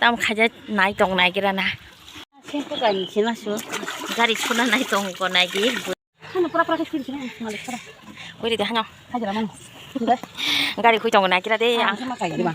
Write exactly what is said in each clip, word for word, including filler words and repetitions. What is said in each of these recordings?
Tam khaja nai tong nai gira na. Sengko gari sina su. Gari suna nai tong ko nai di. Hano pura pura khe siri sina malik pura. Wiri de hano. Hajra mano. Gari hui tong nai gira de. Ah, ang sama kai di ba.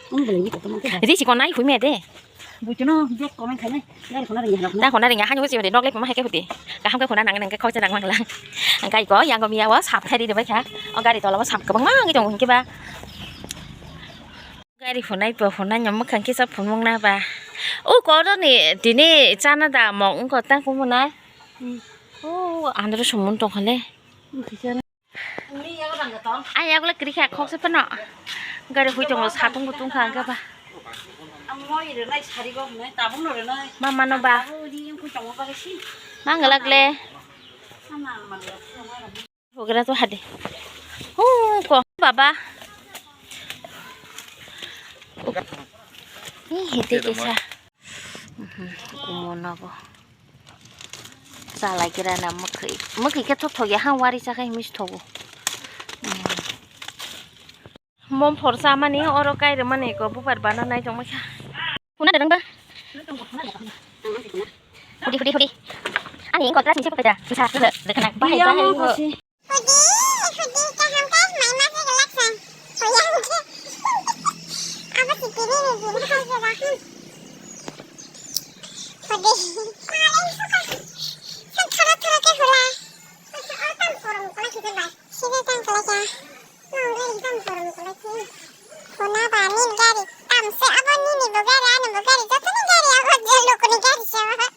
Ang boleh gitu teman kita. Ri si ko nai hui me de. Bujuno je komen khane. Gari khona ringa hano. Ta khona ringa hano si me de nok le ma hai ke huti. Kaham ke khona nang nang ke khau cha nang mang lang. Ang kai ko yang ko miya wa sap khai di de bai kha. O gari tola wa sap ko bang mang tong ke ba. Gari hunai bo hunai no mwkhang kisa phunukna ba. O koro ni tini chana da mok wngkha ta kumunai. Hmm. O andro sumun tongkha le. Ai yagle kri kha khok se phano. Gari hui tongo satung bo tungkha ang ba. Mama no ba. Mangala gle. Hugra to hade. Hu ko baba. Ni hete kisa. Kumo nogo. Chalai kira na mwkhwi. Mwkhwi khe thok thok ya ha wari cha khai mis thogo. Mom phor chamani oro kai rwmani ko bupar bana nai tongma kha. Huna da nang ba. Hudi hudi hudi. Ani engkol class ni se pokda. Bisa le le kana. Bahai bahai. Hudi hudi kaham khe mai ma khe galak san. Hoya hudi. Abo si tini ni din hai khe ba. Hudi. San thora thora khe hula. Asa tam korong kala khe ba. Sida tang kala khe. Huna ba nini gari tamse abo nini bo gari ani bo gari joto ni gari abo je lukuni gari se abo.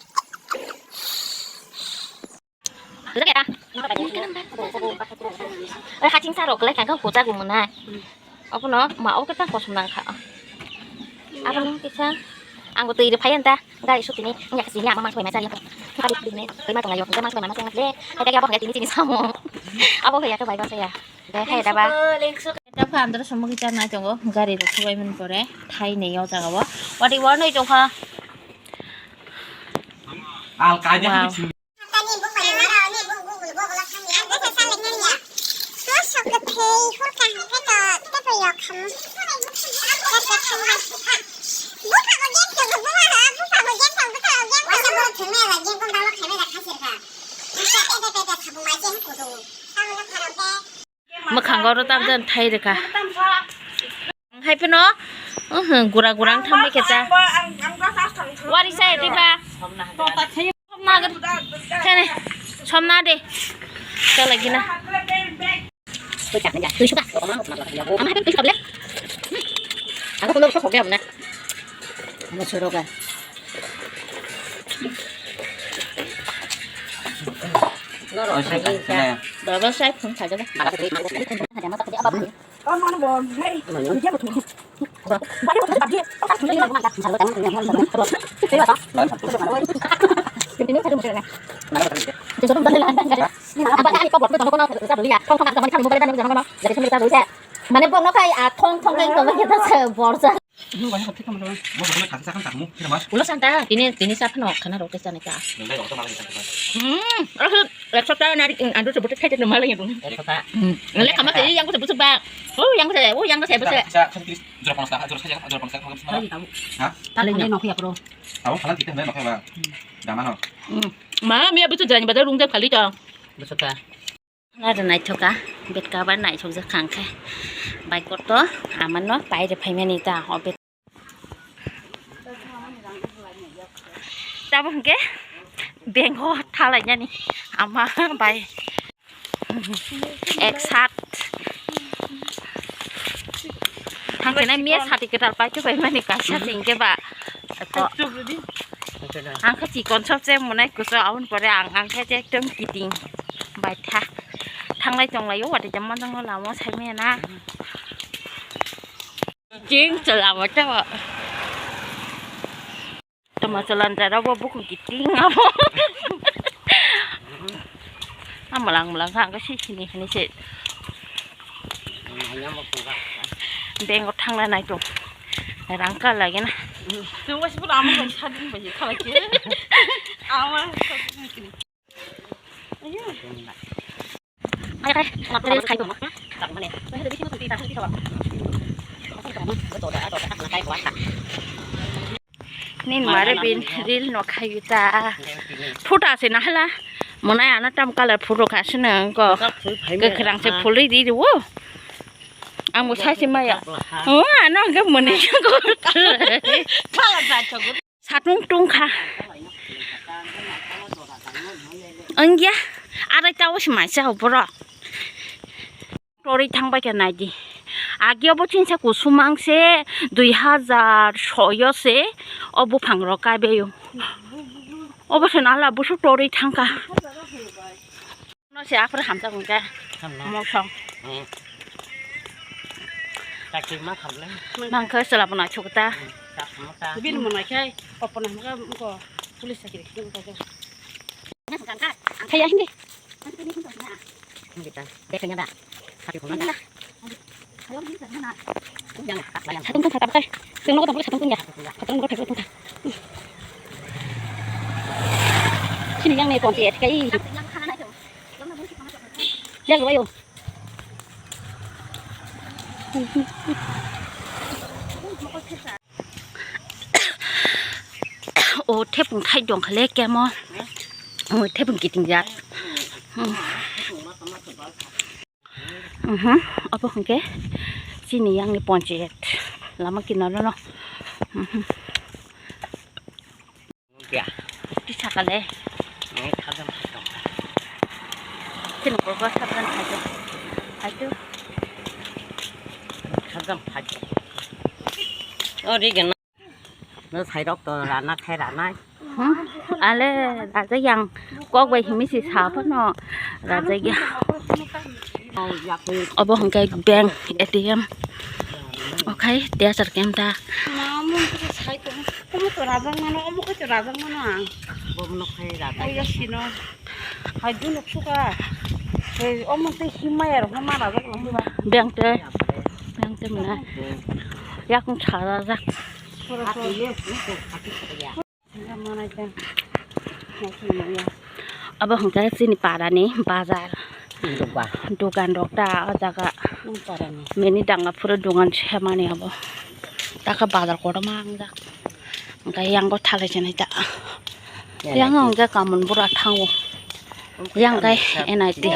Oi haching sa rok lai kha kho cha gumo nai. Abono ma o khe ta kosom nang kha. Abono kisa ang bo twi rw phai ta. Gari sutini wngya khe sini ama mangso bai masa ya. Gari sutini bai ma tonglaio. Hingke mangso bai masa ya. Hai khe abo hingke tini chini samung. Abo hai ya khe bai masa ya. De hai da ba. Da pha andro samung cha nai tongo. Gari rok subai mani pore thai nei o jaga o. Wati wa noi tongkha. Al kai de. Wow. Mwkhango oro tabjani thai rwkha. Hai phano, uhum, gura gura wng thangbai khe ta. Wari sa ya tei ba? Somna gr-, khe ne, somna de. Chalai gina. Tui suka. Ama hai phano tui suka bole. Ako kono sok de amna. Ama suroga. Baba sai phone khaja. Mane bongno khai a thong thong khe tongma khe ta se borja. Ulo santa tini tini sa phano khana rok tei chanai ta. Hmm, ekso ta nari andro se bote khai tei malai ya dong. Ekso ta. Hmm, le khama tei yang ko se busu ba. Oh, yang ko se, oh, yang ko se busu. Jora panas ta, jora saja, jora panas ta. Ha? Tale ni nokya pro. Abo khalang kita nai nokya ba. Dama no. Hmm. Ma, miya busu jani badal rung jab khali ta. Busu ta. Nada naithoka, bed cover naithok jak kha hwnkhe. Bai koto, amano paire phaimani ta, o bed. Tabo hwnkhe, bengo thalainani, ama bai. Ek sat. Hwnkhe na miya sati kwtal paikhe bai mani kaisa hwnkhe ba. Ang khe chikon sob se monai kuso aboni pore ang, ang khe je ekdom kiting bai tha. Thanglai tonglai o watwi jemma jangno lama o sai maya na. Ching chala bo chao. Tama chalan jara bo bukhung kiting abo. Amalang malang kha ang khe sini sini se. Bank o thangna nai tong. Rang ka lagi na. Tungwa si pura ama bai sadin bai khala ke. Ama sadin kini. Ayo kai, ngap terus kai tong. Tak mana? Saya lebih sini tapi tak sih kalau. Betul dah, atau tak nak kai kuasa. Nin mare bin ril no khayu ta. Phuta se na hala. Monai ano tam color photo kha sino ko. Kwkrang se phulwi di ro. Ang bo sai se maya. Oh, ano ke monai ko. Satung tung kha. Angya. Arai tawo se mai sa borok. Torwi thangbai khe naidi. Agi obo chinsa kusumang se dui hazar soyo se o buphang rok kaibaio. Obo se nala busuk torwi thangkha. No se aphra hamjak hwnkhe. Hamna. Mosong. Hmm. Chakri ma khamle. Nang khe chwla bo naithok ta. Hmm, chak ma ta. Bini mwnai khe opona hamkha ko police chakri khe ko. Kaya hindi. Hindi ta. Dek kanya da. Tapi kung nanda. Satung tungkha tabkai. Sing nogo tongkha satung tungya. Satung nogo thaibo tungkha. Sini yang ni ponti et kai. Ya lo yo. O thepung thai dong khale kemo. O thepung kiting jak. Mhm. Obo hwnkhe chini yang ni ponchayat lama kinaro no. Mhm. Tisa kale. Chini kokbo sabran khajo. Khajo. Khajam khajo. O ri gana. No sai rok to rana khai rana. Hmm? Ale raja yang kok bai himi si sa phano raja yang. Obo hwnkhe bank A T M. Okhai teacher kem ta. Ma, omo hwnkhe sai tong. Omo to rajak mano, omo khe to rajak mano ang. Bono khai rajak. Oya sino. Hai dun nok suka. Hei, omo tei himaya rok ma rajak nang ba. Bank te. Bank te mena. Yakung sa rajak. Sura sura. Abo hwnkhe chini parani bazar. Dugan. Dugan rok ta o jaga. Nini parani. Mini danga phuru dugan semani abo. Taka bazar kotorma wngjak. Hwnkhe yang bo thalai chenai ta. Yang hwnkhe kamon bura thango. Yang khe N I T.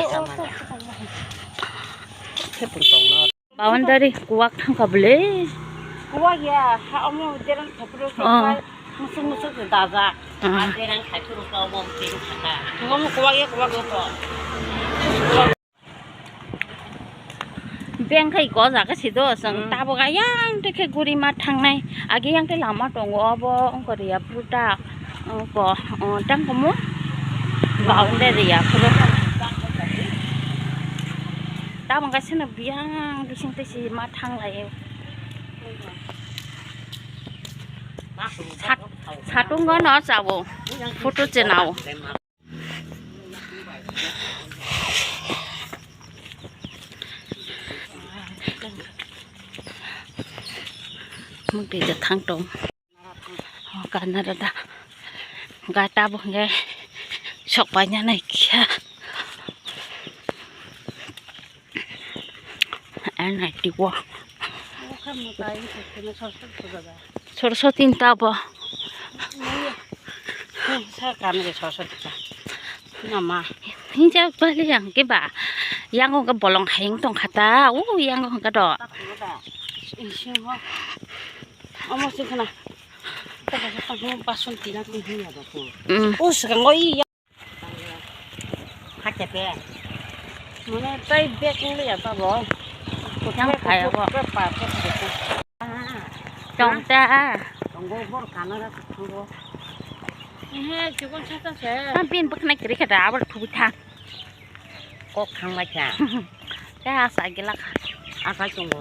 Khe pun tongno. Boundary kuwak thangkha bwle. Kuwak ya, ha omo derang thapro. Oh. Musuk musuk se dajak. Ah. Derang thapro ka omo musuk thangkha. Omo kuwak ya, kuwak ya to. Beng khai go jaga si do, chwng. Hmm. Tabuk ayang te khe guri ma thangnai. Agi yang te lama tongo, obo wngkha riya phuta. Oko, o, tang komo. Boundary ya, phuru. Tabang kaisa no biyang bising tei si ma thang lai. Sat-, satung no chawo. Photo chenao. Mungtwi da thang tong. O, Kannada da. Gata bo hwnkhe sok paina nai kha. N I T o. Soroswati ta bo. Sa kan ge Soroswati ta. Nama. Hinja bali yang ke ba. Yang ko bolong haing tong khata. U yang ko ka do. Omo sing khna. Bason tina kung hinya da kung. Mm. O swkang o i ya. Hakya pe. Mane tai bag ni ya ta bo. Yang kaya bo. Tong ta. Tong bo bor kana ra tong bo. He, chukon chata se. Ang pin bak nai kiri kada abal thubi tha. Kok thang lai kha. Khe asa gila kha. Asa chungo.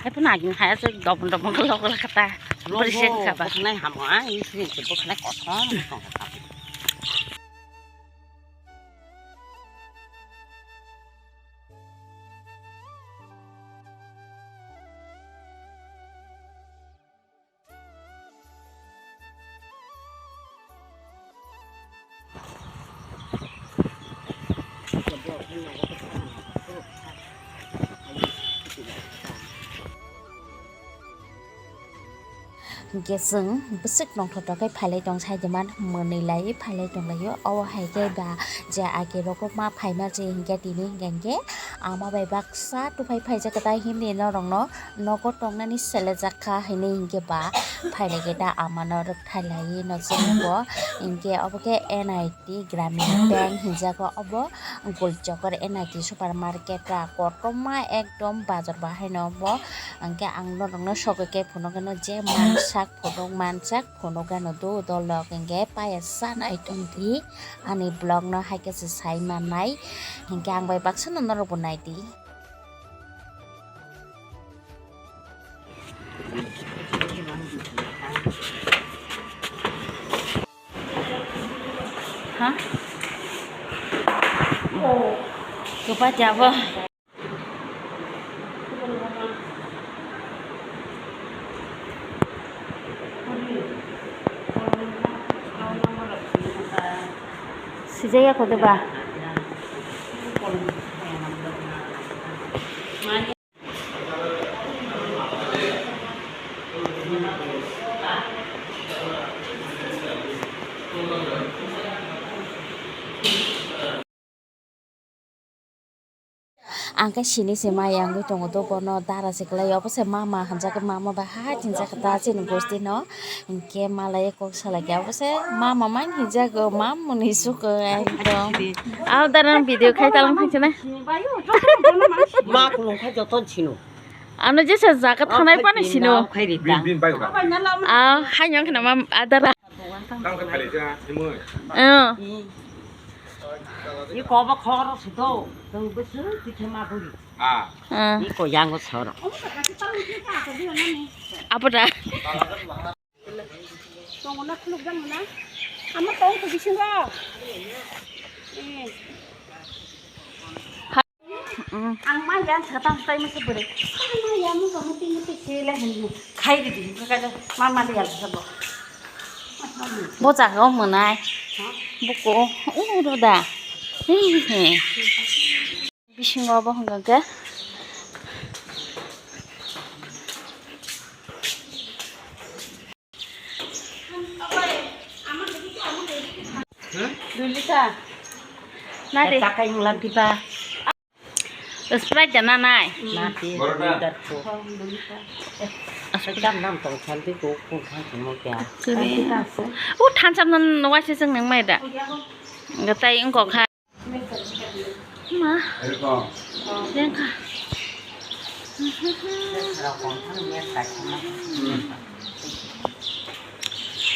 Hai phano agini hai aswk dobon dobon khe lok lok kha ta. Bwrwi se kha ba. Bwkhnai hamo a, ini sini se bwkhnai kothom tong kha. Hinkhe chwng bwswk nongthor thor khe phailai tong sai de man, mwnwi lai phailai tong lai o. Obo hai khe ba je age rok ma phaima se hinkhe tini hinkhe hinkhe ama bai baksa tuphai phaijak khe ta himni norokno nogo tongnani selejak kha hinwi hinkhe ba phailai khe ta amano rwkthai lai no chwngbo hinkhe obo khe N I T Gramin Bank hinjago obo Golchokor N I T supermarket a kotorma ekdom bazar bahaino obo. Hinkhe ang norokno sogwi khe phunukgwino je mansak phunuk mansak phunukgwino do dolok hinkhe paya sa naitongdi ani vlog no haikhe se sai mannai hinkhe ang bai baksano norokbo naidi. Ha? Kwbajabo. Sijaya kode ba. Ang khe sini se ma yangwi tongo, dobono dara se kwlai, obo se mama hinjak, mama bai hai thinjak ta chini gosti no. Hinkhe malai kok salai khe obo se mama man hinjak, mam mwnwi suk ekdom. Abo dara video khai talang thangchana. Ma kulung khai joto sino. Ano jesa jaga thanai pani sino. Bini, bini bai ba. Ah, hai yang kena mam adara. Tang khe phailai kha, himwi. Oh. Ni kobo khoro sito, tong besu tithe ma guri. Ah. Ah. Ni ko yango soro. Apo da. Tong na khuluk jang na. Ama tong ko bisingo. Eh. Mm. Ang ma yan sa tang tai masa bere. Ang ma yan mo mo ti mo ti se le hen. Khai di di ka ka ma ma le yan sa bo. Bo jaga o mwnai. Ha? Buko u ro da. He he. Bisingo bo hwnka khe. Dui liter. Nari. Takai wngla diba. Sprite da nanai. Nati, dui liter ko. Sprite. Tam nam tong chan ti ko kun khan simo kya. Kiri. U thansam nan waise sing nang mai da. Gatai wngkok kha. Ma. Lengkha.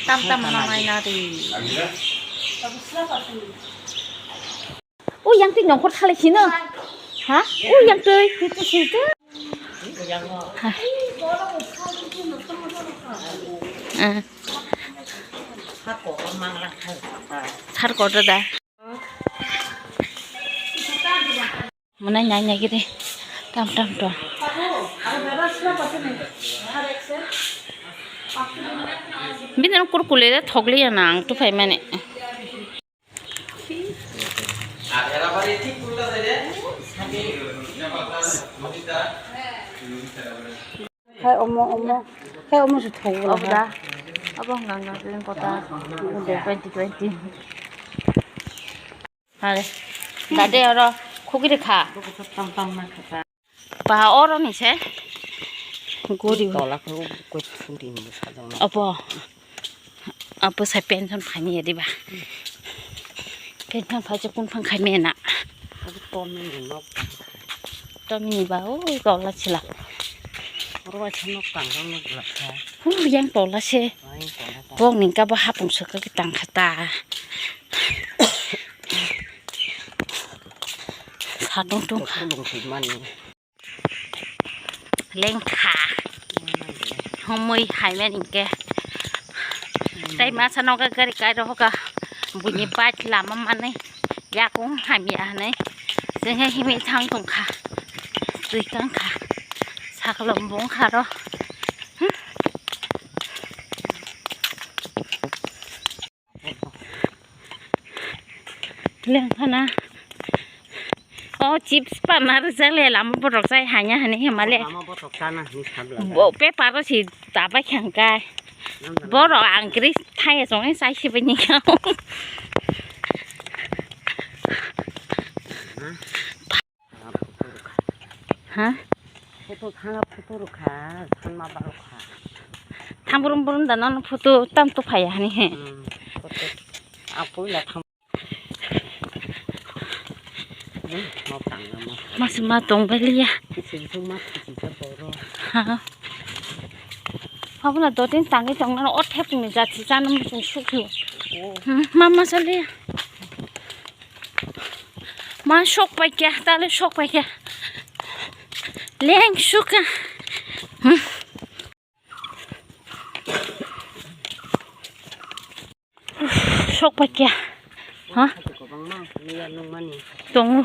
Tam tam na mai na ri. O yang twi nongkhor thalai sino. Ha? O yang twi, twi twi sini twi. Ha. Eh. Sar kotor da. Mwnai nai nai gidi. Tam tam to. Bini kurkule de thokliya na ang tuphai mani. Hai omo, omo. Hai omo se thok wala. Obo da. Obo hwnka hwnka khe kota. Twenty twenty. Hare. Dade oro khukiri kha. Tam tam na kha. Ba oro ni se. Gori. Tola ko ko thuri ni sajang na. Obo. Obo sai pension phani ya diba. Pension phai kun phang khai mena. Obo to ni nok. Tomini ba o tola chila. Oro waisa nok tang jang nok lakha. Hu yang tola se. Ai tola ta. Bok ni ka ba hapung saka ki tang khata. Satung tung kha. Lengkha. Homoi hai mani ke. Tai masa noga gari kai rohoka. Buini bike lama mani. Yakung hamya hanai. Jenghe himi thang tongkha. Twi kangkha. Saklo bongkha ro. Lengkhana. O chips parna rijak le lama borok jai hanya hani hema le. Lama borok chana hini sabla. Bo paper o si tabai khangkai. Borok ang kri thaya chong sai sibai ni kau. Ha? Photo thana photo rokha, thanma ba rokha. Thang burum burum da nono photo tam to phaya hani he. Hmm, photo. Ang puila thang. Hmm, mau tang na mau. Mas ma tong beliya. Kising sung ma kising sa boro. Ha. Habla dotin tangi tong na o thep ni jati jana musung sukhu. Oh. Hmm, mama saliya. Ma sok pai kya, tale sok pai kya. Leng suka. Hmm. Sok pai kya. Ha? Kwbangma miya nungmani. Tongo.